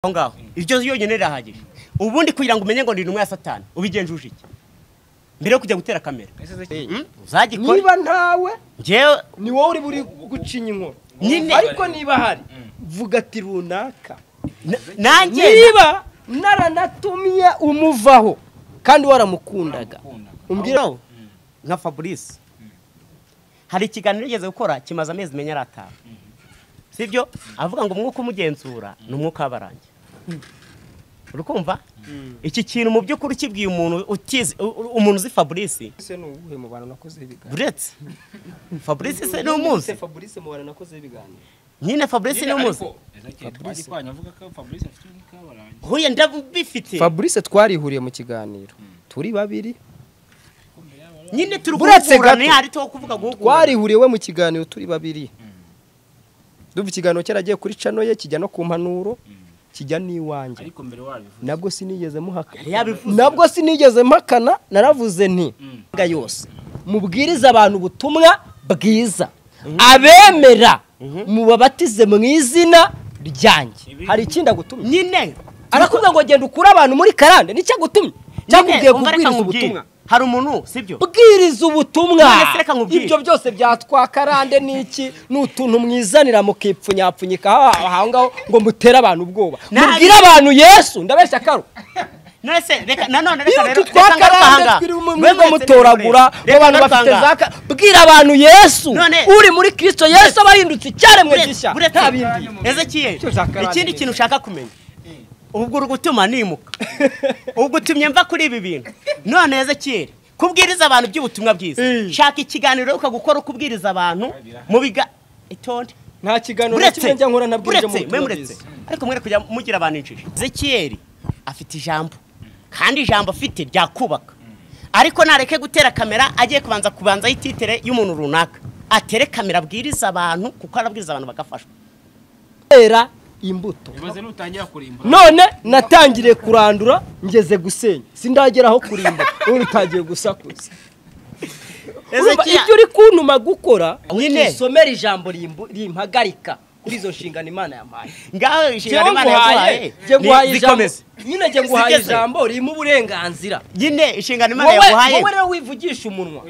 Aho ngaho iryo yonyine rirahagije. Ubundi kugira ngo umenye ngo ndi intumwa ya Satani ubigenjuje iki mbere yo kujya gutera kamera? Uzagikora niba ntawe njyewe ni wowe uri buri gucinya inkoro nyine, ariko niba hari vuga ati runaka nanjye niba naranatumye umuvaho kandi waramukundaga umbwira nka Fabrice hari ikiganiro yigeze gukora kimaze amezi menya ari atanu, sibyo? Avuga ngo umwuka umugenzura ni umwuka w'abarangi. Urukumva iki kintu mu by'ukuri ukibwiye umuntu utizi, umuntu uzi Fabrice se ni uwuhe mu bantu nakoze ibiganiro? Buretse Fabrice se ni umuzi? Fabrice mu bantu nakoze ibiganiro nyine Fabrice ni umuzi. Fabrice avuga ko Fabrice afite umwuka w'abarangi. Huye ndabifite. Fabrice twarihuriye mu kiganiro turi babiri nyine turi guhugura, ni hari to kuvuga guhugura. Twarihuriye we mu kiganiro turi babiri. Ndumva ikiganiro cyaragiye kuri channel ye kijya no ku mpanuro kijya n'iwanjye. Ariko mbere wabivuze. Nabwo sinigeze muhakana. Nabwo sinigeze mpakana, naravuze nti yose mubwiriza abantu ubutumwa bwiza abemera mubabatize mu izina ryanjye. Hari ikindi agutumye nyine arakubwira ngo genda ukure abantu muri karande, nicyo agutumye cyakubwiye kubwiriza ubutumwa. Hari umuntu sibyo bwiriza ubutumwa, ibyo byose byatwa karande niki n'utuntu mwizanira mukipfunyapfunyika aho ngaho ngo mutere abantu ubwoba. Mubwire abantu Yesu ndabeshya karo. None reka nanone reka rero twa karande twiri mu mutoragura abantu bafite zaka, bwira abantu Yesu uri muri Kristo Yesu abahindutse icyaremwe gishya nta bindi. Ezekiel ikindi kintu ushaka kumenya ubwo uri gutuma nimuka ubwo utumye mva kuri ibi bintu. None Ezekiel kubwiriza abantu by'ubutumwa bwiza, shaka ikiganiro ukagukora ukubwiriza abantu mu biga itonde. Nta kiganiro kimwe njya nkora nabwirije mu butumwa bwiza, ariko mwere kujya mugira abantu injiji. Ezekiel afite ijambo kandi ijambo afite ryakubaka, ariko nareke gutera kamera agiye kubanza yititere y'umuntu runaka, atere kamera abwiriza abantu kuko arabwiriza abantu bagafashwa. Era imbuto none natangiriye kurandura ngeze gusenya sindagera aho kurimba uri utagiye gusakuza. Ibyo uri kuntuma gukora nyine isomera ijambo rimpagarika kuri izo nshingano Imana yampaye. Ngaho inshingano Imana yaguhaye zikomeze nyine, nge nguhaye ijambo ririmo uburenganzira nyine inshingano Imana yaguhaye. Wowe rero wivugisha umunwa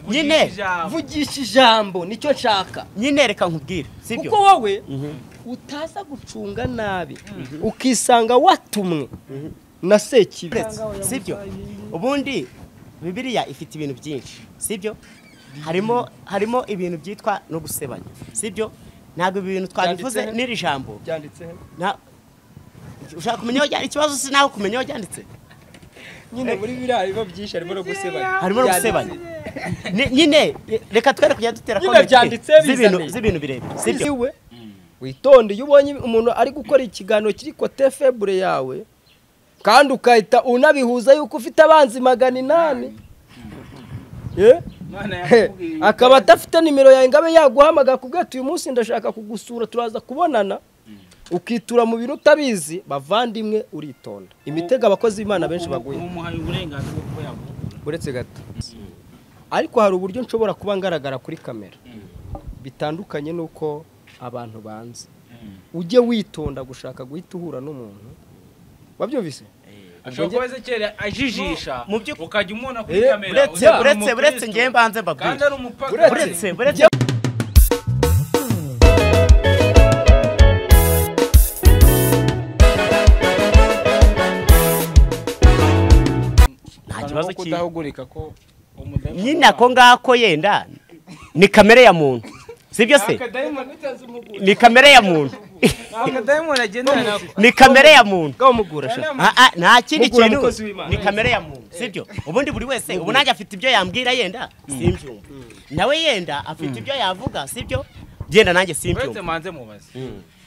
nyine vugisha ijambo nicyo nshaka nyine reka nkubwire sibyo, kuko wowe utaza gucunga nabi ukisanga watumwe na sekibi sibyo. Ubundi Bibiliya ifite ibintu byinshi sibyo, harimo ibintu byitwa no gusebanya sibyo. Ntabwo ibi bintu twabivuze n'iri jambo byanditse ushaka kumenya aho ikibazo si naho kumenya aho byanditse nyine muri Bibiliya harimo byinshi, harimo no gusebanya, harimo no gusebanya nyine. Reka twere kujya dutera comment z'ibintu birebire sibyo. Witonde iyo ubonye umuntu ari gukora ikiganiro kiri kote faible yawe kandi ukahita unabihuza yuko ufite abanzi 800 akaba adafite nimero yawe ngabe yaguhamagara kubwira ati uyu munsi ndashaka kugusura turaza kubonana, ukitura mu bintu utabizi. Bavandimwe uritonda imitego abakozi b'Imana benshi baguye uretse gato. Ariko hari uburyo nshobora kuba ngaragara kuri kamera bitandukanye nuko abantu banze. Ujye witonda gushaka guhita uhura n'umuntu wabyumvise ashobora kuba Ezekiel ajijisha ukajya umubona kuri kamera. Uretse ngiye mbanze mbabwire uretse nta kibazo kudahugurika ko nyine ako ngako yenda ni kamere ya muntu sibyo se, ni kamere ya muntu, ni kamere ya muntu, nta kindi kintu, ni kamere ya muntu sibyo. Ubundi buri wese ubu nanjye afite ibyo yambwira yenda simbyumva, nawe yenda afite ibyo yavuga sibyo, byenda nanjye simbyumva. Uretse manze mubaze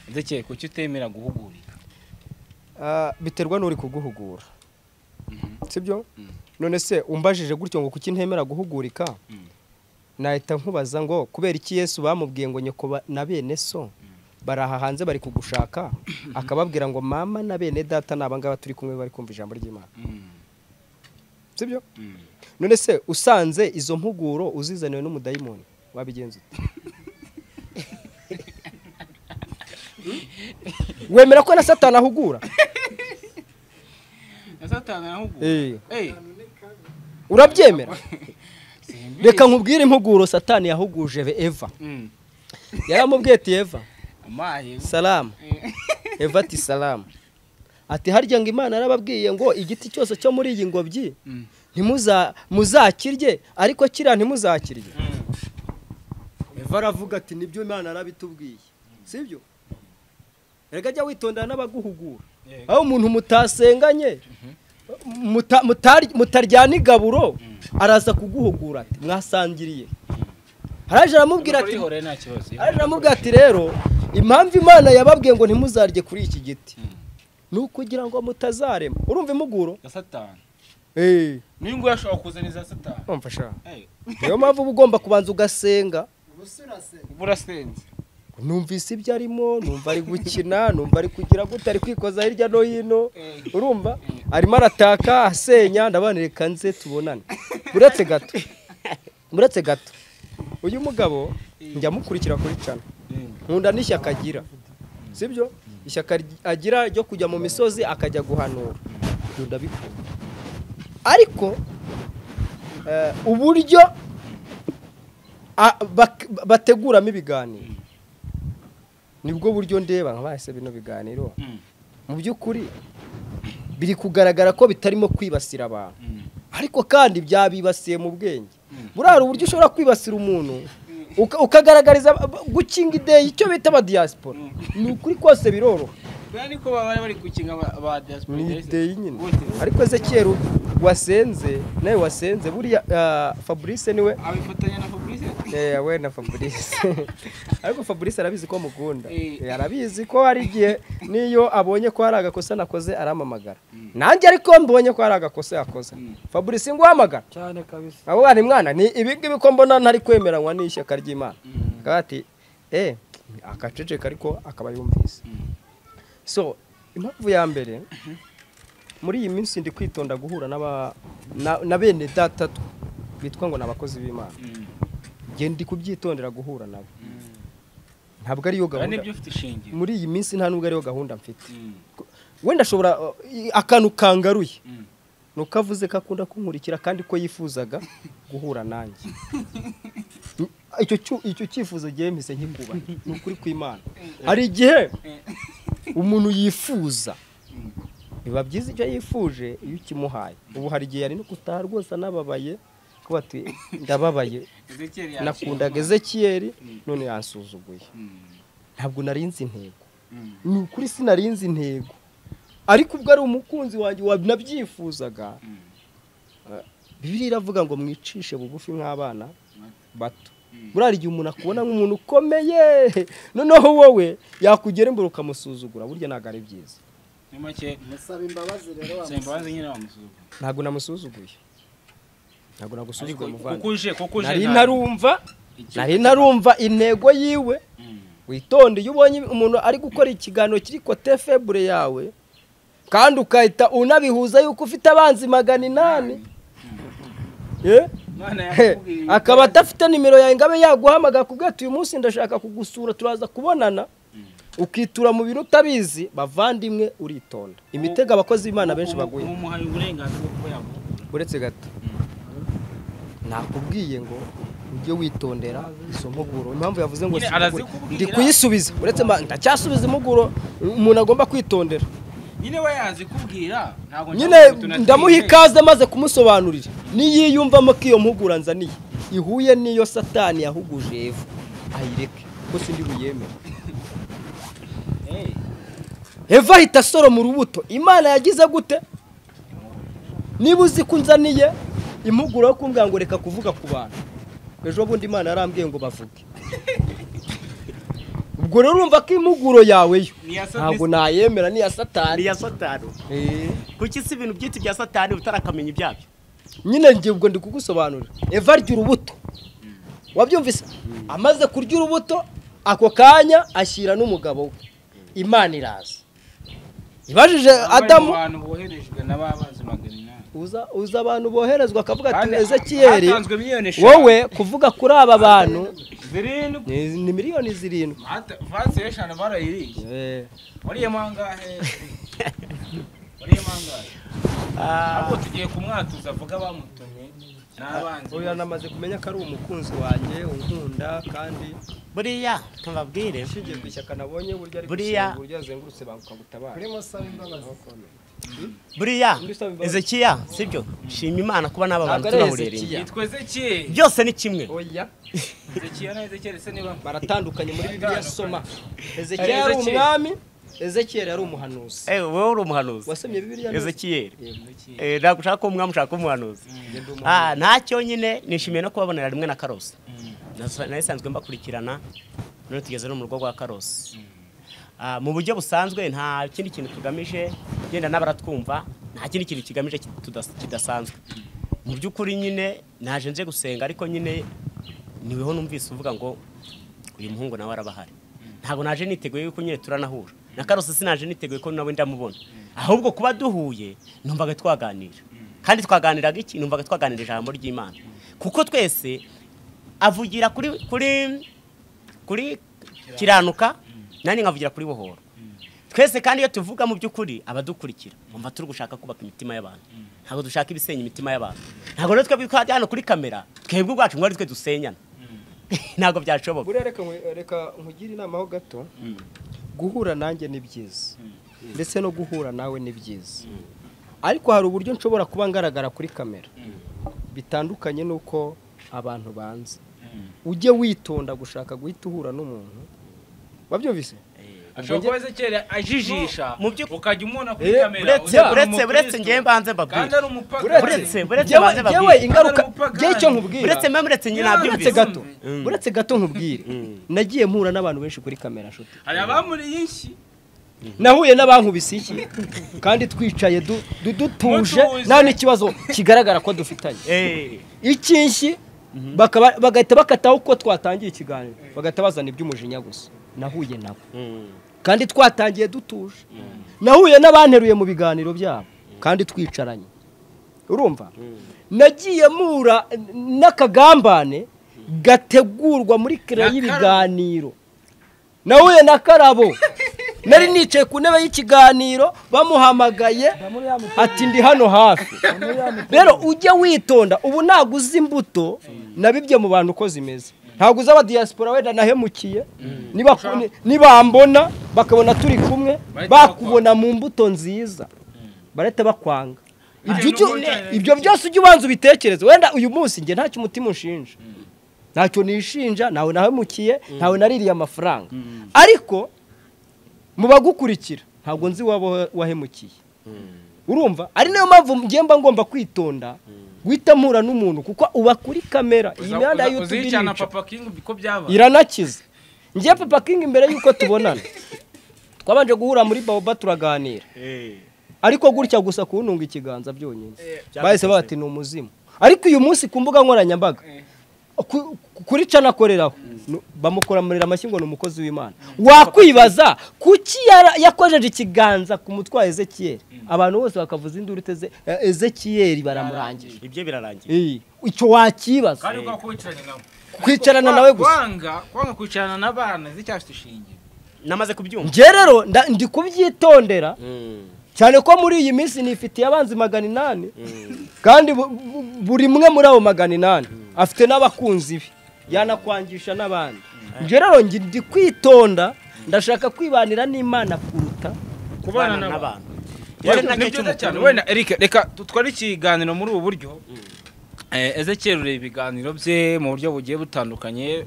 Ezekiel kuki utemera guhugurika? Biterwa n'uri kuguhugura sibyo. None se umbajije gutyo ngo kuki ntemera guhugurika, nahita nkubaza ngo kubera iki Yesu bamubwiye ngo nyoko na bene so baraha hanze bari kugushaka, akababwira ngo mama na bene data nabangaba turi kumwe bari kumva ijambo ry'Imana sibyo. None se usanze izo mpuguro uzizaniwe n'umudayimoni wabigenza ute? Wemera ko na Satani ahugura? Na Satani ahugura. Urabyemera? Reka nkubwire impuguro Satani yahuguje Eva. Yaramubwiye ati Eva, salamu. Eva ati salamu. Ati harya ngo Imana yarababwiye ngo igiti cyose cyo muri iyi ngobyi muzakirye, ariko kiriya ntimuzakirye. Eva aravuga ati nibyo Imana yarabitubwiye. Sibyo? Erega jya witondana n'abaguhugura. Aho umuntu mutasenganye mutaryana igaburo araza kuguhugura ati mwasangiriye. Haraje aramubwira ati aramubwira ati rero impamvu Imana yababwiye ngo ntimuzarye kuri iki giti nukugira ngo mutazarema. Urumva impuguro ya Satani? Niyo ngo yashobora kuzaniza Satani. Umva sha. Niyo mpamvu uba ugomba kubanza ugasenga. Uburasenze. Numvise ibyo arimo, numva ari gukina, numva ari kugira gute, ari kwikoza hirya no hino. Urumva? Arimo arataka, asenya, ndabanereka nze tubonane. Buretse gato. Buretse gato. Uyu mugabo njya mukurikira kuri channel. Nkunda n'ishyaka agira. Sibyo? Ishyaka agira ryo kujya mu misozi akajya guhanura. Ndabikunda. Ariko uburyo bateguramo ibiganiro nibwo buryo ndeba nkabahise bino biganiro mu by'ukuri biri kugaragara ko bitarimo kwibasira abantu, ariko kandi byabibasiye mu bwenge. Burara uburyo ushobora kwibasira umuntu ukagaragariza gukinga ideyi icyo bita aba diaspora. Ni ukuri kose biroroha. Niko baba bari gukinga ba diaspora ni ideyi nyine. Ariko Ezekiel wasenze nawe wasenze buriya Fabrice niwe abifatanya na Fabrice. We na Fabrice. Ariko Fabrice arabizi ko mukunda. Arabizi ko hari igihe niyo abonye ko hari agakosa nakoze aramamagara. Nanjye ariko mbonye ko hari agakosa yakoze. Fabrice nguhamagara cyane kabisa. Abo bana mwana ni ibi ngibi ko mbona ntari kwemeranywa n'ishyaka ry'Imana. Akati akaceceka ariko akaba yumvise. So impamvu ya mbere muri iyi minsi ndi kwitonda guhura na bene data bitwa ngo nabakozi b'Imana. Nge ndi kubyitondera guhura nabo. Ntabwo ariyo gahunda. Muri iyi minsi nta nubwo ariyo gahunda mfite. Wenda ashobora akantu kangaruye. Nuko avuze ko akunda kunkurikira kandi ko yifuzaga guhura nanjye. Icyo cyifuzo giye mpise nkikuba. Ni ukuri kw'Imana. Hari igihe umuntu yifuza biba byiza icyo yifuje iyo ukimuhaye. Ubu hari igihe yari no gutaha rwose anababaye ko bati ndababaye nakundaga Ezekiel none yansuzuguye. Ntabwo narinzi intego. Ni ukuri sinarinzi intego. Ariko ubwo ari umukunzi wanjye nabyifuzaga. Bibiliya iravuga ngo mwicishe bugufi nk'abana bato. Burari igihe umuntu akubona nk'umuntu ukomeye noneho wowe yakugera imbere ukamusuzugura, burya ntabwo ari byiza. Musaba imbabazi rero ntabwo namusuzuguye. Ntabwo nagusuzuguye muvandi. Nari ntarumva intego yiwe. Witonde iyo ubonye umuntu ari gukora ikiganiro kiri kote faible yawe kandi ukahita unabihuza yuko ufite abanzi 800. Akaba atafite nimero yawe ngabe yaguhamagara kubwira ati uyu munsi ndashaka kugusura turaza kubonana, ukitura mu bintu utabizi. Bavandimwe uritonda. Imitego abakozi b'Imana benshi baguye. Uretse gato nakubwiye ngo ujye witondera izo mpuguro. Impamvu yavuze ngo ndi kuyisubiza uretse ndacyasubiza impuguro umuntu agomba kwitondera. Nyine we yazi kubwira ntago nyine ndamuha ikaze maze kumusobanurira niyiyumvamo ko iyo mpugura nzaniye ihuye niyo Satani yahuguje Eva ayireke ko sindi buyemere. Eva ahita asoroma urubuto. Imana yagize gute? Niba uzi ko nzaniye impuguro yo kumbwira ngo reka kuvuga ku bantu, ejo bundi Imana yarambwiye ngo bavuge. Ubwo rero urumva ko impuguro yawe yo ntabwo nayemera, ni ya Satani. Ni ya Satani. Kuki si ibintu byitwa bya Satani utarakamenya ibyabyo? Nyine ngiye ubwo ndi kugusobanurira. Eva arya urubuto. Wabyumvise? Amaze kurya urubuto ako kanya ashyira n'umugabo we. Imana iraza. Ibajije Adamu abantu boherejwe n'ababanzi 800. Uza abantu boherezwa akavuga ati Ezekiel wowe kuvuga kuri aba bantu 7. Ni miliyoni 7. Vanse eshanu barayiriye. Wariye mangahe? Wariye mangahe? Ahubwo tugiye kumwatuza avuga bamutumye n'abanzi. Oya namaze kumenya ko ari umukunzi wanjye unkunda kandi buriya tubabwire ushingiye ku ishyaka nabonye burya ari gusenga burya azengurutse banguka gutabara. Kuri musaba imbabazi. Buriya Ezekiya sibyo shima Imana kuba n'aba bantu tunahurira. Yitwa Ezekiel. Byose ni kimwe. Oya. Ezekiya na Ezekiel se niba baratandukanye muri Bibiliya soma. Ezekiel yari umwami, Ezekiel yari umuhanuzi. Wowe uri umuhanuzi. Wasomye Bibiliya Ezekiel. Ntabwo ushaka umwami ushaka umuhanuzi. Ntacyo nyine nishimiye no kubabonera rimwe na Karosi. Nari sanzwe mbakurikirana none tugeze no mu rugo rwa Karosi. Mu buryo busanzwe nta kindi kintu tugamije genda n'abaratwumva nta kindi kintu kigamije kidasanzwe. Mu by'ukuri nyine naje nje gusenga ariko nyine niweho numvise uvuga ngo uyu muhungu nawe arabahari. Ntabwo naje niteguye yuko nyine turanahura. Na Karosi sinaje niteguye ko nawe ndamubona. Ahubwo kuba duhuye numvaga twaganira. Kandi twaganiraga iki? Numvaga twaganira ijambo ry'Imana. Kuko twese avugira kuri kiranuka nani nkavugira kuri bohoro. Twese kandi iyo tuvuga mu by'ukuri abadukurikira umva turi gushaka kubaka imitima y'abantu. Ntabwo dushaka ibisenya imitima y'abantu. Ntabwo rero twebwe twajya hano kuri kamera twebwe ubwacu ngo ari twe dusenyana. Ntabwo byashoboka. Buriya reka nkugire inama ho gato. Guhura nanjye ni byiza ndetse no guhura nawe ni byiza, ariko hari uburyo nshobora kuba ngaragara kuri kamera bitandukanye nuko abantu banze. Ujye witonda gushaka guhita uhura n'umuntu wabyumvise. Ashobora kuba Ezekiel ajijisha ukajya umubona kuri kamera. Uretse ngiye mbanze mbabwire. Uretse mbanze mbabwire. Ingaruka ngiye icyo nkubwira. Uretse nyine nabyumvise. Uretse gato nkubwire. Nagiye mpura n'abantu benshi kuri kamera nshuti. Hari abamuriye inshyi. Nahuye n'abankubise inshyi kandi twicaye dutuje nta n'ikibazo kigaragara ko dufitanye. Icyinshyi bagahita bakataho uko twatangiye ikiganiro bagahita bazana iby'umujinya gusa. Nahuye nabo kandi twatangiye dutuje. Nahuye n'abanteruye mu biganiro byabo kandi twicaranye. Urumva nagiye mura n'akagambane gategurwa muri kere y'ibiganiro. Nahuye na Karabo nari nicaye ku ntebe y'ikiganiro bamuhamagaye ati ndi hano hafi. Rero ujye witonda ubu ntabwo uzi imbuto nabibye mu bantu uko zimeze. Ntabwo uzi aba diaspora wenda nahemukiye nibambona bakabona turi kumwe bakubona mu mbuto nziza barahita bakwanga. Ibyo byose ujye ubanza ubitekereze. Wenda uyu munsi njye ntacyo umutima unshinja, ntacyo nishinja, ntawe nahemukiye, ntawe naririye amafaranga, ariko mu bagukurikira ntabwo nzi waba wahemukiye. Urumva ari nayo mpamvu ngiye mba ngomba kwitonda guhita mpura n'umuntu kuko uba kuri kamera. Iyi mihanda ya YouTube iranakiza. Ngiye Papa King imbere yuko tubonana twabanje guhura muri Baoba turaganira, ariko gutya gusa kuntunga ikiganza byonyine bahise bati ni umuzimu. Ariko uyu munsi ku mbuga nkoranyambaga kuri cana akoreraho bamukoramurira amashyi ngo ni umukozi w'Imana. Wakwibaza kuki yakojeje ikiganza ku mutwe wa Ezekiel abantu bose bakavuza induru iteze Ezekiel baramurangije. Ibyo birarangiye. Icyo wakibaza kandi uko kwicarana nawe gusa kwanga kwicarana n'abana zicyafite ishinge. Namaze kubyumva. Nge rero ndi kubyitondera cyane ko muri iyi minsi nifitiye abanzi 800 kandi buri mwe muri abo 800 afite n'abakunzi be yanakwangisha n'abandi. Nge rero ndi kwitonda ndashaka kwibanira n'Imana kuruta kubana n'abantu. Wenda Eric reka tutware ikiganiro muri ubu buryo. Ezekiel ureba ibiganiro bye mu buryo bugiye butandukanye.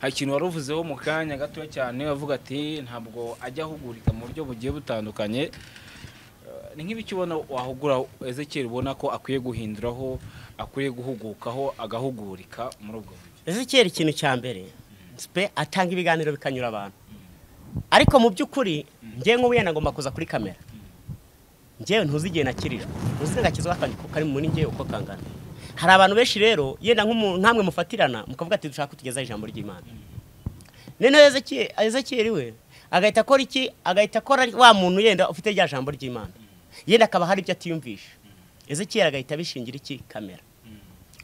Hari ikintu wari uvuzeho mu kanya gato cyane avuga ati ntabwo ajya ahugurika mu buryo bugiye butandukanye. Ni nk'ibiki ubona wahugura Ezekiel ubona ko akwiye guhinduraho, akwiye guhugukaho agahugurika muri ubwo buryo? Ezekiel ikintu cya mbere spe atanga ibiganiro bikanyura abantu, ariko mu by'ukuri ngiye nk'ubu yenda ngomba kuza kuri kamera ngewe ntuzi igihe nakirijwe, ntuzi ngakizwa akandiko kari muri ngewe uko kangana. Hari abantu benshi rero yenda nkamwe mufatirana mukavuga ati dushaka kutugeza ijambo ry'Imana. None Ezekiel we agahita akora iki? Agahita akora wa muntu yenda ufite rya jambo ry'Imana, yenda akaba hari ibyo atiyumvisha. Ezekiel agahita abishingira iki? Kamera.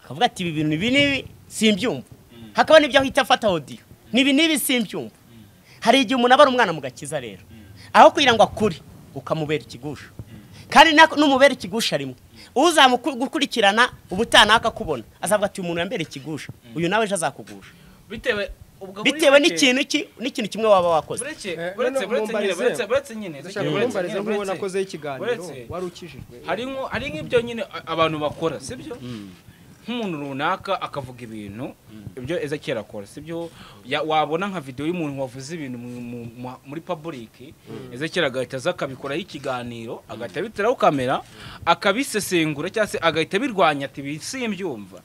Akavuga ati ibi bintu ibi n'ibi simbyumva. Hakaba n'ibyo ahita afata audio. Nibi nibi simbyumva. Hari igihe umuntu aba ari umwana mu gakiza rero. Aho kugira ngo akure ukamubera ikigusha. Kandi n'umubera ikigusha rimwe. Uzamukurikirana ubutana akakubona. Azavuga ati umuntu yambere ikigusha. Uyu nawe ejo azakugusha. Bitewe n'ikintu n'ikintu kimwe waba wakoze. Buretse nyine nk'uwo nakozeho ikiganiro wari ukijijwe. Hari nk'ibyo nyine abantu bakora, sibyo? Nk'umuntu runaka akavuga ibintu ibyo Ezekiel akora, sibyo? Wabona nka video y'umuntu wavuze ibintu muri public, Ezekiel agahita aza akabikoraho ikiganiro, agahita abiteraho kamera, akabisesengura cyangwa se agahita abirwanya ati simbyumva.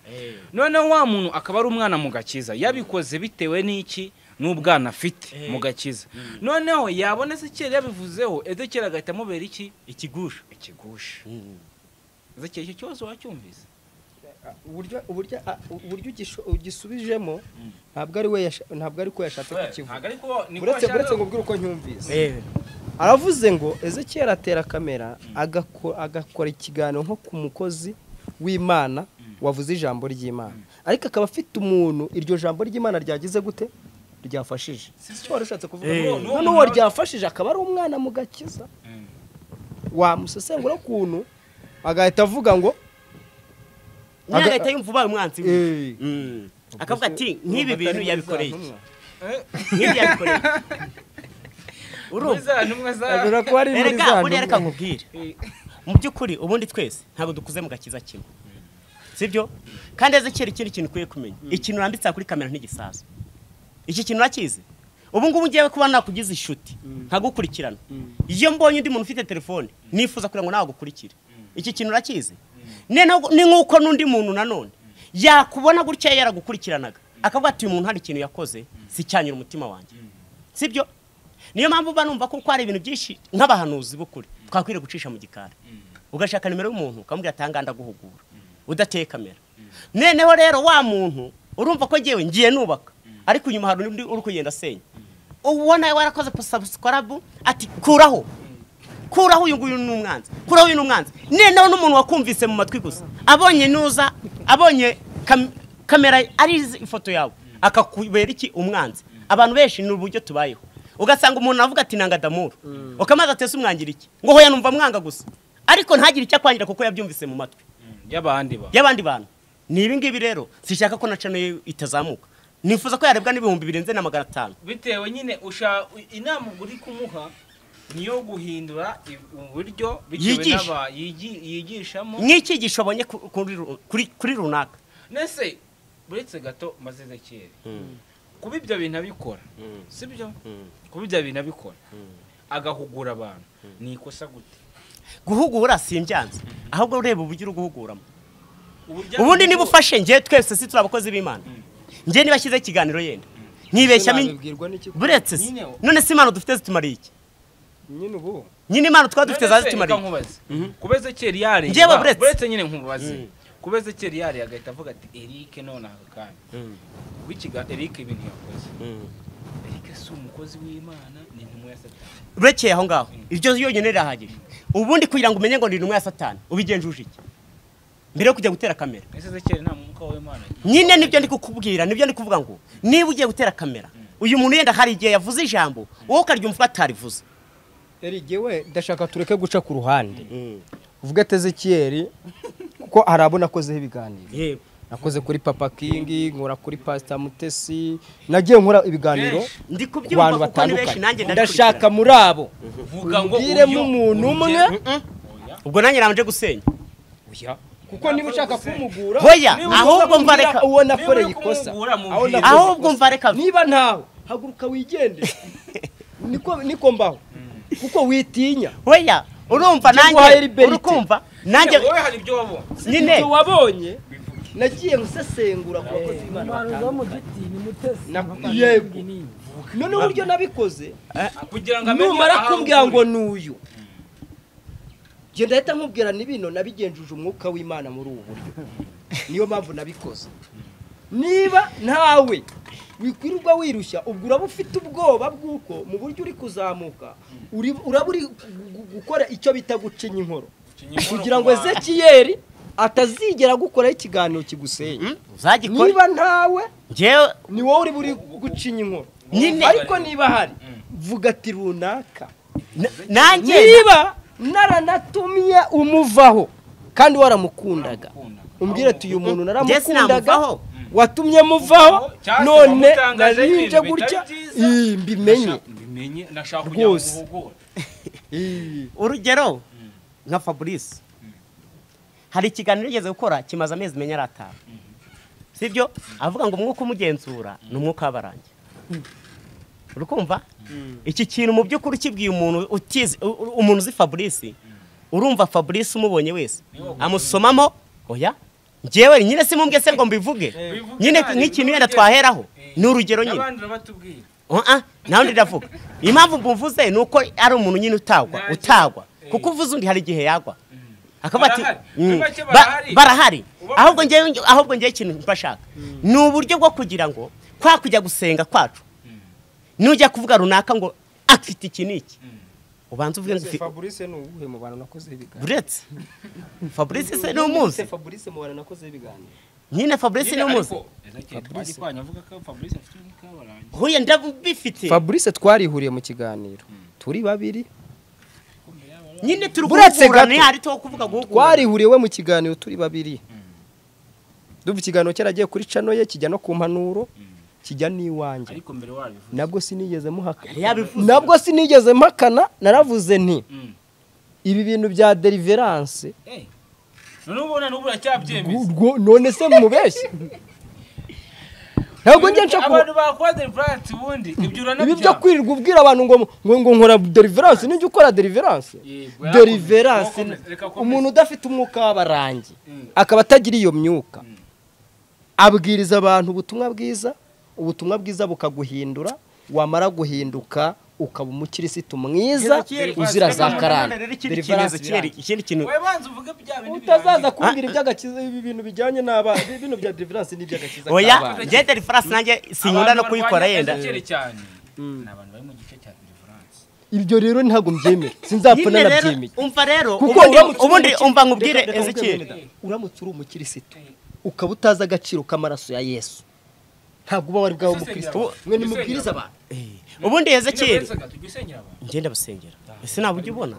Noneho wa muntu akaba ari umwana mu gakiza, yabikoze bitewe n'iki? N'ubwana afite mu gakiza. Noneho yabona Ezekiel yabivuzeho, Ezekiel agahita amubera iki? Ikigusha. Ikigusha. Ezekiel icyo kibazo wacyumvise? Uburyo ugisubijemo ntabwo ari we, ntabwo ari ko yashatse kukivuga. Buretse ngo ubwire uko ncyumvise. Aravuze ngo Ezekiel atera kamera agakora ikiganiro nko ku mukozi w'Imana wavuze ijambo ry'Imana, ariko akaba afite umuntu iryo jambo ry'Imana ryagize gute? Ryafashije. Si cyo warushatse kuvuga. None uwo ryafashije akaba ari umwana mu gakiza. Wamusesengura ukuntu agahita avuga ngo agahita yumva ubaye umwanzi we. Akavuga ati nk'ibi bintu yabikoreye iki? Nk'ibi yabikoreye. Urumva reka buriya reka nkubwire. Mu by'ukuri ubundi twese ntabwo dukuze mu gakiza kimwe. Sibyo? Kandi Ezekiel ikindi kintu ukwiye kumenya. Ikintu urambitse kuri kamera ntigisaza. Iki kintu urakizi? Ubu ngubu ngiye kuba nakugize inshuti nkagukurikirana. Iyo mbonye undi muntu ufite telefone nifuza kugira ngo nawe agukurikire. Iki kintu urakizi? Ni nkuko n'undi muntu nanone yakubona gutya yaragukurikiranaga akavuga ati uyu muntu hari ikintu yakoze sicyanyura umutima wanjye. Sibyo? Niyo mpamvu banumva ko hari ibintu byinshi nk'abahanuzi b'ukuri twakwiriye gucisha mu gikari. Ugashaka nimero y'umuntu ukamubwira atanga ndaguhugura udateye kamera. Noneho rero wa muntu urumva ko ngewe ngiye nubaka ariko inyuma hari undi uri kugenda asenya. Ubona warakoze subscribe ati kuraho. Kuraho uyu nguyu n'umwanzi. Kuraho uyu n'umwanzi. Noneho n'umuntu wakumvise mu matwi gusa. Abonye nuza, abonye kamera ari ifoto yawe akakubera iki umwanzi. Abantu benshi ni uburyo tubayeho. Ugasanga umuntu avuga ati nanga Damuru. Ukamaza atese umwangira iki? Ngo hoya numva mwanga gusa. Ariko ntagire icyo akwangira kuko yabyumvise mu matwi. Y'abandi bantu. Ni ibi ngibi rero sishaka ko na channel itazamuka. Nifuza ko yarebwa n'ibihumbi birenze na 500. Bitewe nyine usha inama uri kumuha niyo guhindura uburyo bitewe n'aba yigishamo n'icyigisho abonye kuri runaka. Nese buretse gato maze Ezekiel kuba ibyo bintu abikora, sibyo? Kuba ibyo bintu abikora agahugura abantu ni ikosa gute? Guhugura simbyanze, ahubwo ureba uburyo uri guhuguramo. Ubundi niba ufashe ngiye twese si turi abakozi b'Imana. Ngiye niba ashyize ikiganiro yenda nkibeshya buretse none si Imana dufite zitumariye iki? Nyine ubu nyine Imana twa dufite zazitumariye. Kuba Ezekiel yari buretse nyine nkubaze. Kuba Ezekiel yari agahita avuga ati Eric none aka kanya wikiga Eric ibintu yakoze. Eric si umukozi w'Imana ni intumwa ya Satani. Urekeye aho ngaho iryo yonyine rirahagije. Ubundi kugira ngo umenye ngo ni intumwa ya Satani ubigenjuje iki? Mbere yo kujya gutera kamera. Ese Ezekiel nta mwuka w'Imana. Nyine nibyo ndi kukubwira, nibyo ndi kuvuga ngo niba ugiye gutera kamera uyu muntu yenda hari igihe yavuze ijambo wowe ukaryumva atarivuze. Eric we ndashaka tureke guca ku ruhande. Uvuge ati Ezekiel kuko harabona akozeho ibiganiro. Yego. Nakoze kuri Papa King, nkora kuri Pastor Mutesi, nagiye nkora ibiganiro ndi kubyumva kuko ni benshi nanjye ndashaka muri abo. Vuga ngo ubwiremo umuntu umwe. Ubwo nanjye nabanje gusenya. Oya. Kuko niba ushaka kumugura hoya ahubwo mva reka uwo nakoreye ikosa. Ahubwo mva reka niba ntawe haguruka wigende. Niko mbaho. Kuko witinya. Hoya urumva nanjye urukumva nanjye wowe hari ibyo wabonye. Nyine ibyo wabonye nagiye gusesengura ku bakozi b'Imana batandukanye. Yego. None uburyo nabikoze kugira ngo amenye numara kumbwira ngo nuyu genda ahita nkubwira ni bino nabigenjuje umwuka w'Imana muri ubu buryo. Niyo mpamvu nabikoze. Niba ntawe wikwirirwa wirushya ubwo uraba ufite ubwoba bw'uko mu buryo uri kuzamuka uraba uri gukora icyo bita gucinya inkoro kugira ngo Ezekiel atazigera gukoraho ikiganiro kigusenya. Uzagikora niba ntawe Njyewe ni wowe uri gucinya inkoro ariko niba hari vuga ati runaka nanjye niba naranatumye umuvaho kandi waramukundaga umbwira ati uyu muntu naramukundaga watumye muvaho none narinje gutya mbimenye rwose. Urugero nka Fabrice hari ikiganiro yigeze gukora kimaze amezi menya arataha, sibyo? Avuga ngo umwuka umugenzura ni umwuka w'abarangi. Urukumva iki kintu mu by'ukuri kibwiye umuntu utizi, umuntu uzi Fabrice, urumva Fabrice umubonye wese amusomamo. Oya njyewe nyine simumbwe se ngo mbivuge nyine nk'ikintu yenda twaheraho ni urugero nyine nawe ndavuga impamvu mbuvuze ni uko ari umuntu nyine utagwa kuko uvuze undi hari igihe yagwa akaba ati barahari. Ahubwo ngewe ikintu mbashaka ni uburyo bwo kugira ngo kwa kujya gusenga kwacu nujya kuvuga runaka ngo afite iki n'iki ubanza uvuge ngo Fabrice ni uwuhe mu bantu nakoze ibiganiro? Buretse Fabrice se ni umuzi? Fabrice mu bantu nakoze ibiganiro nyine Fabrice ni umuzi. Huye ndabifite. Fabrice twarihuriye mu kiganiro turi babiri nyine turi guhura ni hari to kuvuga guhugura. Twarihuriye we mu kiganiro turi babiri. Ndumva ikiganiro cyaragiye kuri channel ye kijya no ku mpanuro kijya niwanjye. Ariko mbere wabivuze nabwo sinigeze muhakana. Nabwo sinigeze mpakana, naravuze nti ibi bintu bya deliverance none ubona n'ubu uracyabyemeza. None se mubeshye ntabwo njye nshaka abantu bakora deliverance ubundi ibyo uranabya. Ibi byo kwirirwa ubwira abantu ngo nkora deliverance nijye ukora deliverance. Deliverance umuntu udafite umwuka w'abarangi akaba atagira iyo myuka abwiriza abantu ubutumwa bwiza, ubutumwa bwiza bukaguhindura, wamara guhinduka ukaba umukirisitu mwiza uzira za karande. Ikindi kintu utazaza kumbwira iby'agakiza, ibi bintu bijyanye n'aba ibintu bya deliverance n'iby'agakiza. Oya njye deliverance nanjye sinkunda no kuyikora yenda. Ni abantu bari mu gice cya deliverance. Ibyo rero ntabwo mbyemera, sinzapfa narabyemeye. Umva rero ubundi umva nkubwire Ezekiel, uramutse uri umukirisitu ukaba utazi agaciro k'amaraso ya Yesu ntabwo uba wari bwawe umukristo. Mwe nimubwiriza abantu ubundi Ezekiel ngenda basengera ese ntabwo ujya ubona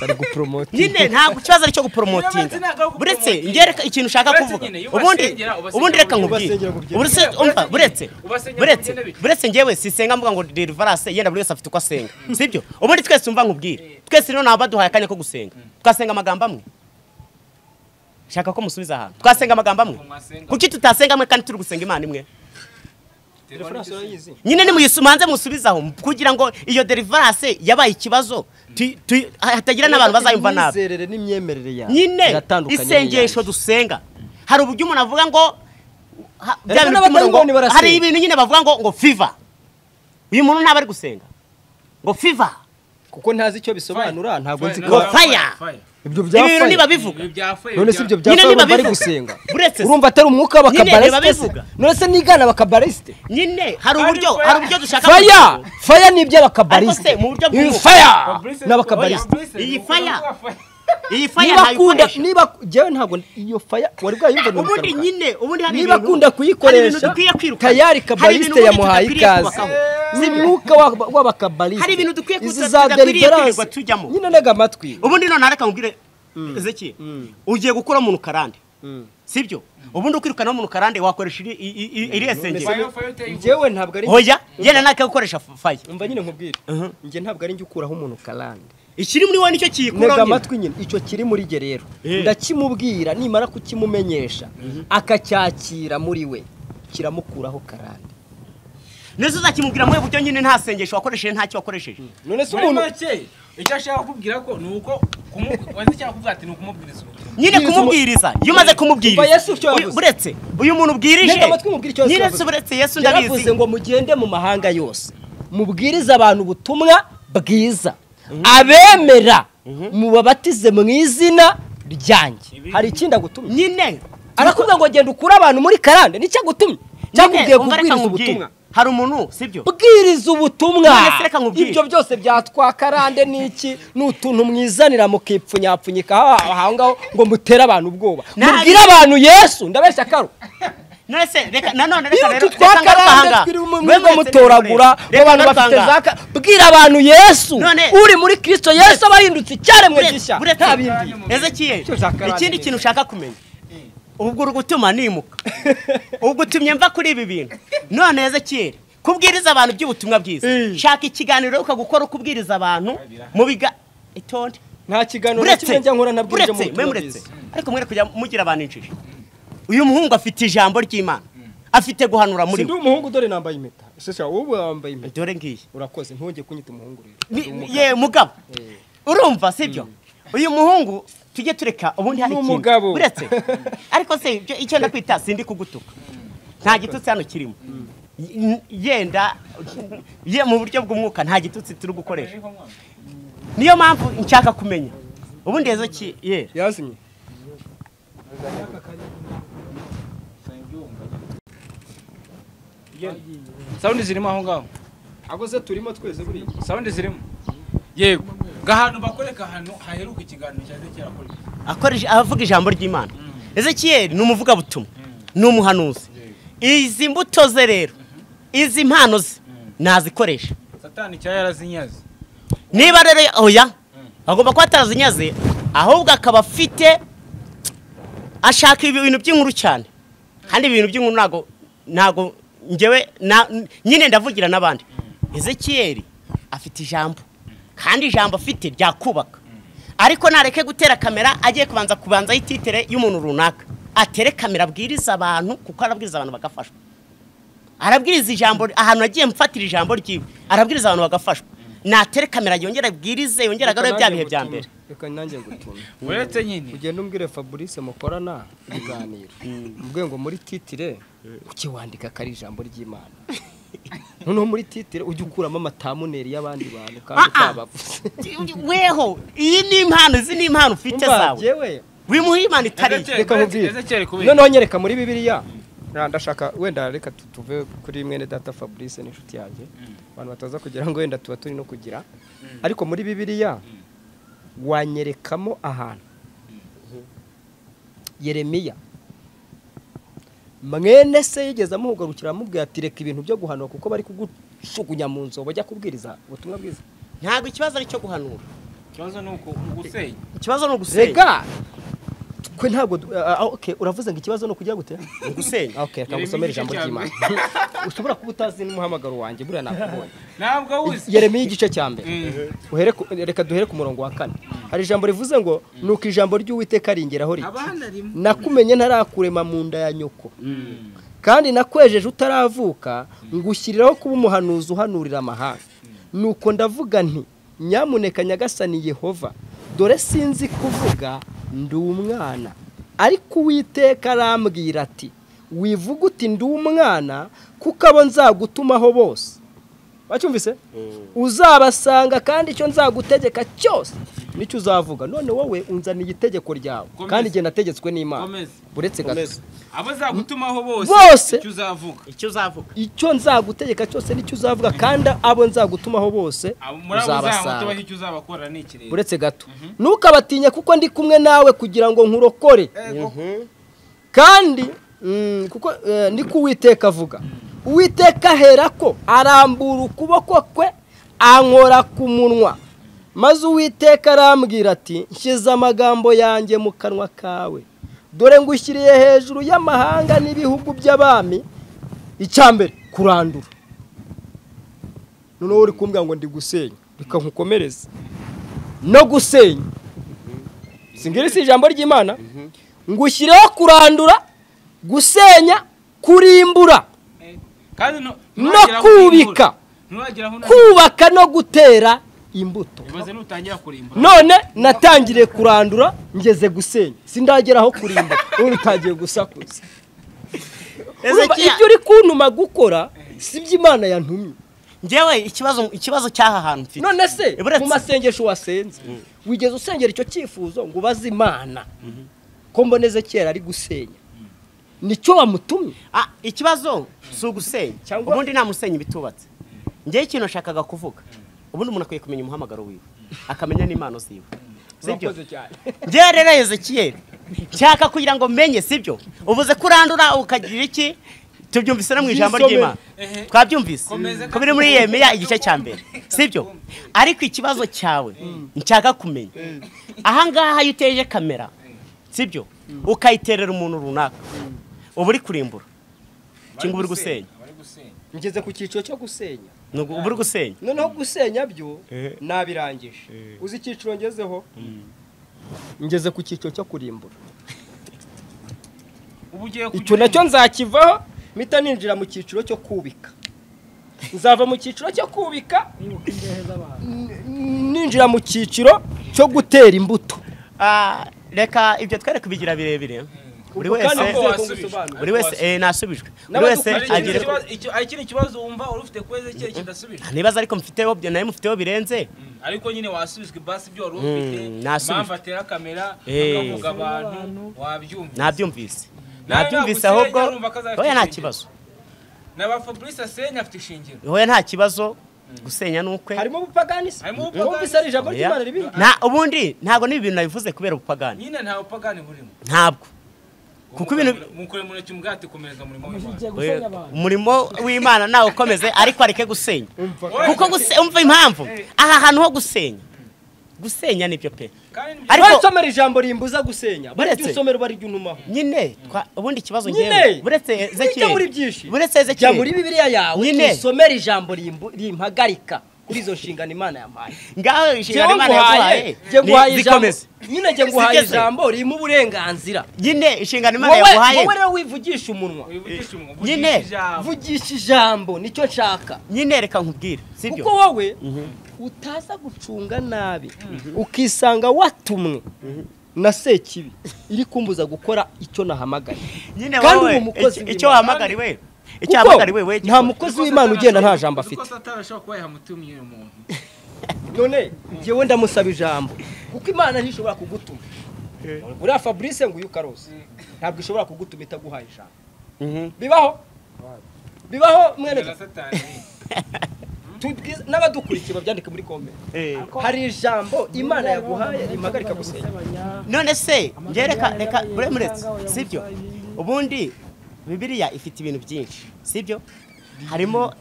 bari gupromote nyine ntabwo ikibazo ari cyo gupromotinga. Buretse ngereka ikintu ushaka kuvuga ubundi reka nkubwire buretse umva buretse ngewe sisenga mvuga ngo deliverance yenda buri wese afite uko asenga, sibyo? Ubundi twese umva nkubwire twese rero nabo baduhaye akanya ko gusenga twasenga amagambo amwe. Shaka ko musubiza ahantu twasenga amagambo amwe, kuki tutasenga amwe kandi turi gusenga Imana imwe? Nyine ni muyisumanze musubizaho kugira ngo iyo deliverance yabaye ikibazo hatagira n'abantu bazayumva nabi. Imyizerere n'imyemerere yawe nyine isengesho dusenga hari uburyo umuntu avuga ngo hari ibintu nyine bavuga ngo fever, uyu muntu ntaba ari gusenga ngo fever kuko ntazi icyo bisobanura, ntabwo nzi ko fire ibyo bya fire niba bivuga. None si ibyo bya fire bari gusenga urumva atari umwuka w'abakabariste? None se nigana abakabariste nyine hari uburyo dushaka fire ni iby'abakabariste fire n'abakabariste. Iyi fire ntayikoresha niba jewe ntabwo iyo fire wari bwayumva. Ubundi nyine ubundi hari niba akunda kuyikoresha tayari kabariste yamuhaye ikaze ni mwuka w'abakabariste. Hari ibintu dukwiye kwirirwa tujyamo nyine ntega amatwi. Ubundi none reka nkubwire Ezekiel, ugiye gukura umuntu karande, sibyo? Ubundi ukirukana umuntu karande wakoresha iri esengero. Njyewe ntabwo ari oya yenda naka gukoresha fire. Umva nyine nkubwire njye ntabwo ari njye ukuraho umuntu karande, ikiri muri wowe nicyo kiyikuraho. Ntega amatwi nyine icyo kiri muri jye rero ndakimubwira, nimara kukimumenyesha akacyakira muri we kiramukuraho karande. Nese uzakimubwira mwe buryo nyine nta sengesho wakoresheje ntacyo wakoresheje. None se umuntu icyo ashaka kukubwira ko ni uko icyo kuvuga ati ni ukumubwiriza ubutumwa nyine kumubwiriza iyo umaze kumubwiriza buretse uyu muntu ubwirije nyine se buretse Yesu ndabizi yaravuze ngo mugende mu mahanga yose mubwirize abantu ubutumwa bwiza abemera mubabatize mu izina ryanjye. Hari ikindi agutumye nyine arakubwira ngo genda ukure abantu muri karande, nicyo agutumye cyakubwiye kubwiriza ubutumwa. Hari umuntu sibyo bwiriza ubutumwa ibyo byose byatwa karande niki n'utuntu mwizanira mukipfunyapfunyika aho ngaho ngo mutere abantu ubwoba mubwire abantu Yesu ndabeshya karo None reka nanone reka rero twakarande twiri mu mutoragura abantu bafite zaka bwira abantu Yesu uri muri Kristo Yesu abahindutse icyaremwe gishya nta bindi. Ezekiel ikindi kintu ushaka kumenya ubwo uri gutuma nimuka ubwo utumye mva kuri ibi bintu none Ezekiel kubwiriza abantu by'ubutumwa bwiza shaka ikiganiro ukagukora ukubwiriza abantu mu biga itonde nta kiganiro kimwe njya nkora nabwirije mu butumwa bwiza ariko mwere kujya mugira abantu injiji. Uyu muhungu afite ijambo ry'Imana afite guhanura muri we. Sindi umuhungu dore nambaye impeta. Sesha wowe wambaye impeta. Dore ngiye. Urakoze ntonge kunyita umuhungu rero. Ye mugabo. Urumva sibyo? Uyu muhungu tujye tureka ubundi hari ikintu. Uretse. Ariko se icyo ndakwita sindi kugutuka. Nta gitutsi hano kirimo. Yenda ye mu buryo bw'umwuka nta gitutsi turi gukoresha. Niyo mpamvu nshaka kumenya. Ubundi ezo ki ye. Yazimye. Sound zirimo aho ngaho. Agoze turimo twese buri. Sound zirimo. Yego. Gahantu bakoreka hano haheruka ikiganiro cya Ezekiel akora. Akoresha avuga ijambo ry'Imana. Ezekiel ni umuvuga butumwa. Ni umuhanuzi. Izi mbuto ze rero. Izi mpano ze nazikoresha. Satani cya yarazinyaze. Niba rero oya agomba kuba atarazinyaze ahubwo akaba afite ashaka ibintu by'inkuru cyane. Kandi ibintu by'inkuru nago ngewe nyine ndavugira n'abandi. Ezekiel afite ijambo kandi ijambo afite ryakubaka. Ariko nareke gutera kamera agiye kubanza ititere y'umuntu runaka. Atere kamera abwiriza abantu kuko arabwiriza abantu bagafashwa. Arabwiriza ijambo ahantu agiye mfatira ijambo ryiwe. Arabwiriza abantu bagafashwa. Natere kamera yongera abwirize yongera agarure bya bihe bya mbere. Reka nanjye ngutume. Uretse nyine ugenda umbwire Fabrice mukorana ibiganiro. Ubwe ngo muri titire uki wandika kari ijambo ry'Imana. Noneho muri titire ujye ukuramo amatamuneri y'abandi bantu kandi utabavuze. Weho iyi ni impano izi ni impano ufite zawe. Wimuha Imana itari. Reka nkubwire. Noneho nyereka muri Bibiliya. Ndashaka wenda reka tuve kuri mwene data Fabrice n'inshuti yanjye. Abantu bataza kugira ngo wenda tuba turi no kugira. Ariko muri Bibiliya wanyerekamo ahantu Yeremiya mwene se yigeze amuhugarukira amubwira ati reka ibintu byo guhanura kuko bari kugucugunya mu nzobo bajya kubwiriza ubutumwa bwiza. Ntabwo ikibazo ari cyo guhanura. Ikibazo ni uko ugusenya. Ikibazo ni ugusenya. Rega twe ntabwo okay uravuze ngo ikibazo ni ukujya gute? Ugusenya. Okay reka ngusomere ijambo ry'Imana. Ushobora kuba utazi n'umuhamagaro wanjye buriya nakubonye. Ntabwo uzi. Yeremiya igice cya mbere. Uhere reka duhere ku murongo wa 4. Hari ijambo rivuze ngo nuko ijambo ry'Uwiteka ringeraho riti nakumenye ntarakurema mu nda ya nyoko kandi nakwejeje utaravuka ngushyiriraho kuba umuhanuzi uhanurira amahanga. Nuko ndavuga nti nyamuneka Nyagasani Yehova dore sinzi kuvuga ndi umwana. Ariko Uwiteka arambwira ati wivuga uti ndi umwana kuko abo nzagutumaho bose. Wacyumvise? Uzabasanga kandi icyo nzagutegeka cyose nicyo uzavuga. None wowe unzaniye itegeko ryawe kandi jye nategetswe n'Imana. Buretse gato. Abo nzagutumaho bose icyo uzavuga. Icyo uzavuga. Icyo nzagutegeka cyose nicyo uzavuga kandi abo nzagutumaho bose uzabasanga. Icyo uzabakora ni ikirere. Buretse gato. Ntukabatinye kuko ndi kumwe nawe kugira ngo nkurokore. Kandi kuko niko Uwiteka avuga. Uwiteka aherako arambura ukuboko kwe ankora ku munwa. Maze Uwiteka arambwira ati nshyize amagambo yanjye mu kanwa kawe. Dore ngushyiriye hejuru y'amahanga n'ibihugu by'abami. Icyambere kurandura. Noneho uri kumbwira ngo ndi gusenya. Reka nkukomereze. No gusenya. Singiri si ijambo ry'Imana. Ngushyiriyeho kurandura, gusenya, kurimbura. No kubika, kubaka no gutera imbuto. None natangiriye kurandura ngeze gusenya sindagera aho kurimbura urutangiye gusakuza. Ibyo uri kuntuma gukora si byo Imana yantumye. Ngewe ikibazo cyaha hantu mfite. None se mu masengesho wasenze wigeze usengera icyo cyifuzo ngo ubaze Imana ko mboneze kera ari gusenya nicyo wamutumye? Ikibazo si ugusenya. Ubundi nta musenya ibitubatse. Ngewe ikintu nashakaga kuvuga ubundi umuntu akwiye kumenya umuhamagaro wiwe akamenya n'impano ziwe. Sibyo? Ngewe rero Ezekiel Nshaka kugira ngo menye, sibyo? Uvuze kurandura ukagira iki? Tubyumvise no mu ijambo ry'Imana. Twabyumvise. Ko biri muri Yeremiya igice cya mbere. Sibyo? Ariko ikibazo cyawe nshaka kumenya. Aha ngaha iyo uteje kamera, sibyo? Ukayiterera umuntu runaka. Ubu uri kurimbura. Cyangwa uri gusenya. Ngeze ku cyiciro cyo gusenya. Nuko ubu uri gusenya. Noneho gusenya byo nabirangije. Uzi icyiciro ngezeho? Ngeze ku cyiciro cyo kurimbura. Icyo nacyo nzakivaho mpita ninjira mu cyiciro cyo kubika. Nzava mu cyiciro cyo kubika ninjira mu cyiciro cyo gutera imbuto. Reka ibyo twere kubigira birebire. Buri wese nasubijwe. Buri wese agira ikindi kibazo wumva uri ufite kweze cye kidasubijwe. Nibaza ariko mfiteho byo naye mufiteho birenze. Ariko nyine wasubijwe basi ibyo wari ufite. Impamvu atera kamera akavuga abantu wabyumvise. Nabyumvise. Nabyumvise ahubwo oya nta kibazo. Naba Fabrice asenya afite ishingiro. Oya nta kibazo gusenya nukwe. Harimo ubupagani se. Wumvise ari ijambo ry'Imana ribi. Na ubundi ntago ni ibintu nabivuze kubera ubupagani. Nyine nta bupagani burimo. Ntabwo. Kuko ibintu mukore mu ntoki mugati komereza umurimo w'Imana. Umurimo w'Imana nawe ukomeze ariko areke gusenya. Kuko umva impamvu aha hantu ho gusenya. Gusenya nibyo pe. Ariko usomera ijambo rimbuza gusenya. Baretse usomera bari ryunumaho. Nyine ubundi ikibazo ngewe. Buretse Ezekiel. Buretse Ezekiel. Jya muri Bibiliya yawe usomera ijambo rimpagarika kuri izo nshingano Imana yampaye. Ngaho inshingano Imana yaguhaye. Zikomeze. Nyine jye nguhaye ijambo ririmo uburenganzira. Nyine inshingano Imana yaguhaye. Wowe rero wivugisha umunwa. Nyine vugisha ijambo nicyo nshaka. Nyine reka nkubwire, sibyo? Kuko wowe utaza gucunga nabi ukisanga watumwe na Sekibi iri kumbuza gukora icyo nahamagaye. Nyine wowe icyo wahamagariwe. Icyo wahamagariwe we nta mukozi w'Imana ugenda nta jambo afite. None njyewe ndamusaba ijambo kuko Imana ntishobora kugutuma. Uriya Fabrice ngo uyu Karose ntabwo ishobora kugutuma itaguhaye ijambo. Bibaho? Bibaho mwene n'abadukurikiye babyandike muri comment. Hari ijambo Imana yaguhaye rimpagarika gusenya. None se njye reka buremuretse, sibyo? Ubundi Bibiliya ifite ibintu byinshi, sibyo?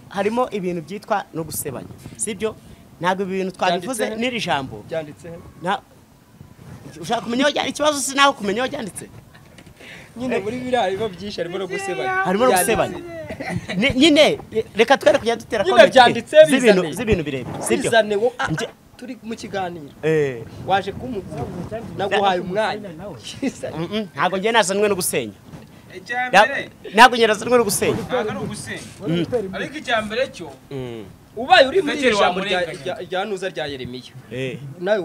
Harimo ibintu byitwa no gusebanya, sibyo? Ntabwo ibintu twabivuze n'iri jambo byanditse. Ushaka kumenya aho ikibazo si naho kumenya aho byanditse. Nyine muri Bibiliya harimo byinshi, harimo no gusebanya. Harimo no gusebanya. Nyine reka twere kujya dutera comment z'ibintu z'ibintu birebire, sibyo? Turi mu kiganiro. Waje kumugura naguhaye umwanya. Ntabwo ngiye nazanwe no gusenya. Ntabwo ngiye nazanwe no gusenya. Ntabwo ari ugusenya. Ariko icyambere cyo ubaye uri muri ijambo rya Nuza rya Yeremiya nawe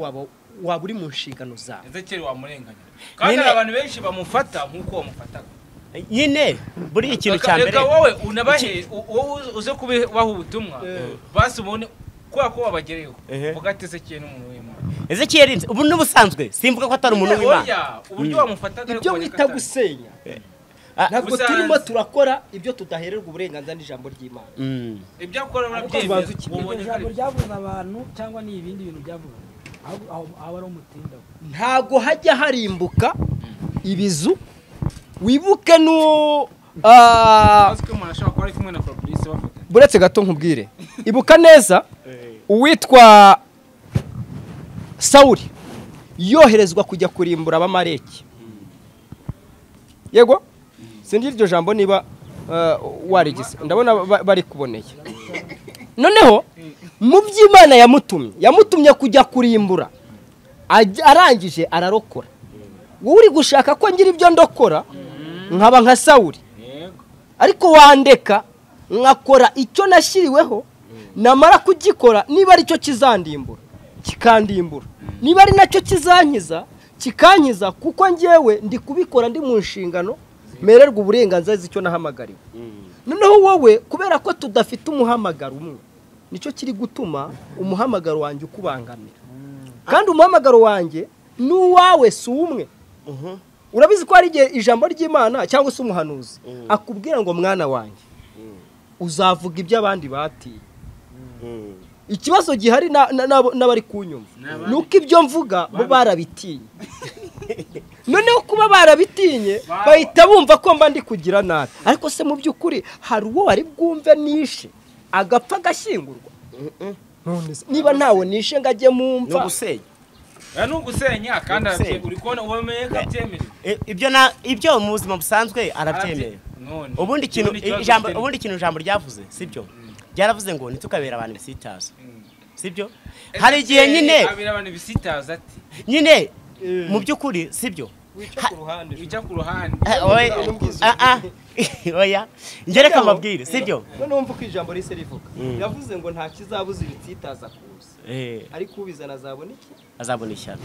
waba uri mu nshingano zawe. Ezekiel wamurenganya. Kandi abantu benshi bamufata nkuko bamufataga. Nyine buri ikintu cya mbere. Reka wowe unabahe wowe uze kubaha ubutumwa basi ubone kwa ko wabagereyeho. Vuga ati Ezekiel n'umuntu w'Imana. Ezekiel ubu n'ubusanzwe simvuga ko atari umuntu w'Imana. Uburyo wamufataga ibyo wita gusenya. Ntabwo turimo turakora ibyo tudahererwa uburenganzira n'ijambo ry'Imana. Ibyo akora urabyemeza. Ijambo ryavuze abantu cyangwa ni ibindi bintu byavuze. Aho ari umutinda. Ntago hajya harimbuka ibizu wibuke no buretse gato nkubwire. Ibuka neza uwitwa Sauli yoherezwa kujya kurimbura abamareki. Yego? Sindi iryo jambo niba warigise ndabona bari kuboneye. Noneho mu by'Imana yamutumye kujya kurimbura arangije ararokora. Wowe uri gushaka ko ngira ibyo ndokora nkaba nka Sauli, ariko wandeka nkakora icyo nashyiriweho, namara kugikora niba ari cyo kizandimbura kikandimbura, niba ari nacyo kizankiza kikankiza, kuko ngewe ndi kubikora ndi mu nshingano mererwa uburenganzira z'icyo nahamagariwe. Noneho wowe kubera ko tudafite umuhamagaro umwe nicyo kiri gutuma umuhamagaro wanjye ukubangamira. Kandi umuhamagaro wanjye n'uwawe si umwe. Urabizi ko hari igihe ijambo ry'Imana cyangwa se umuhanuzi akubwira ngo mwana wanjye uzavuga ibyo abandi batiye. Ikibazo gihari n'abari kunyumva nuko ibyo mvuga bo barabitinya. Noneho kuba barabitinye bahita bumva ko mba ndi kugira nabi. Ariko se mu by'ukuri hari uwo wari bwumve nishe agapfa agashyingurwa? None se niba ntawe nishe ngo ajye mumva ni ugusenya kandi uri kubona ubemeye ko abyemeye. Ibyo mu buzima busanzwe arabyemeye. Ubundi ikintu ijambo ryavuze sibyo ryaravuze ngo ntitukabera abantu ibisitaza sibyo. Hari igihe nyine abera abantu ibisitaza ati nyine mu by'ukuri sibyo wica ku ruhande oya ngereka mbabwire sibyo. None wumva uko ijambo rise rivuga yavuze ngo nta kizabuza ibitsitaza kuza ariko ubizana azabona iki? Azabona ishyano.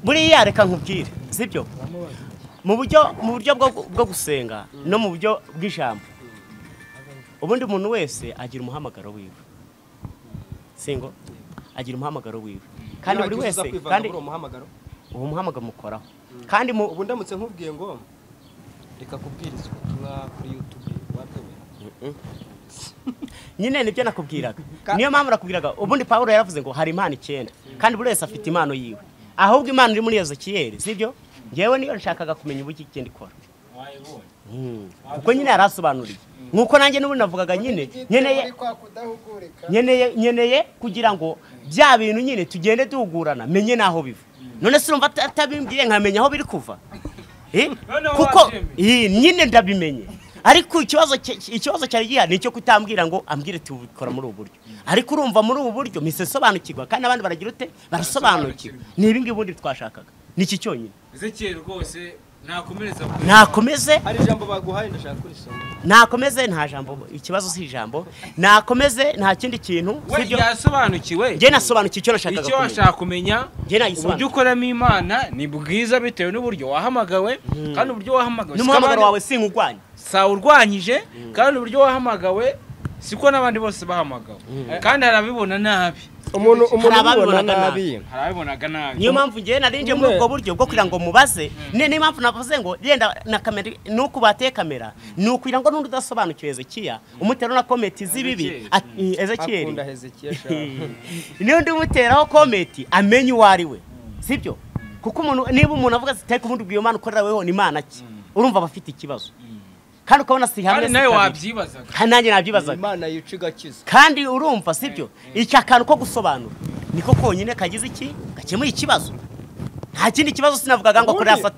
Buriya reka nkubwire sibyo mu buryo bwo gusenga no mu buryo bw'ijambo ubundi umuntu wese agira umuhamagaro wiwe singo agira umuhamagaro wiwe kandi buri wese kandi uwo muhamagaro mukoraho kandi ubu ndamutse nkubwiye ngo reka kubwiriza ubutumwa kuri YouTube wabyemera nyine nibyo nakubwiraga. Niyo mpamvu nakubwiraga ubundi Paulo yaravuze ngo hari impano 9 kandi buri wese afite impano yiwe. Ahubwo impano iri muri Ezekiel sibyo ngewe niyo nshakaga kumenya ubu ikindi ikora kuko nyine yarasobanuriye nkuko nanjye n'ubu navugaga nyine nyeneye kugira ngo bya bintu nyine tugende duhugurana menye naho biva. None se urumva atabimbwiye nkamenya aho biri kuva kuko nyine ndabimenye. Ariko ikibazo cyari gihari nicyo kutambwira ngo ambwire tubikora muri ubu buryo. Ariko urumva muri ubu buryo mise sobanukirwa kandi abandi baragira ute barasobanukirwa. Ni ibi ngibi ubundi twashakaga niki cyonyine. Ezekiel rwose nakomereza nakomeze. Hari ijambo baguhaye ndashaka kurisoma. Nakomeze nta jambo ikibazo si ijambo nakomeze nta kindi kintu sibyo yasobanukiwe. Nge nasobanukiwe icyo nashakaga kumenya. Icyo washaka kumenya uburyo ukoramo Imana ni bwiza bitewe n'uburyo wahamagawe kandi uburyo wahamagawe n'umuhamagaro wawe sinkugwanya sawurwanyije kandi uburyo wahamagawe siko n'abandi bose bahamagawe kandi harabibona nabi. Umuntu abibona nabi harabibonaga nabi. Niyo mpamvu ngiye narinje muri ubwo buryo bwo kugira ngo mubaze. Niyo mpamvu navuze ngo yenda na kamera nuko bateye kamera nukugira ngo nundi udasobanukiwe Ezekiel umutera na comment z'ibibi Ezekiel akunda Ezekiel niyo ndi umuteraho comment amenye uwo ari we sibyo. Kuko umuntu niba umuntu avuga ati take ubundi bwiyo Imana ukorera weho ni Imana ki urumva abafite ikibazo kandi ukabona si hamwe kandi nawe wabyibazaga kandi nanjye nabyibazaga Imana yica igakiza kandi urumva sibyo iki akantu ko gusobanura niko konyine kagize iki gakemuye ikibazo nta kindi kibazo sinavugaga ngo akorera Satani.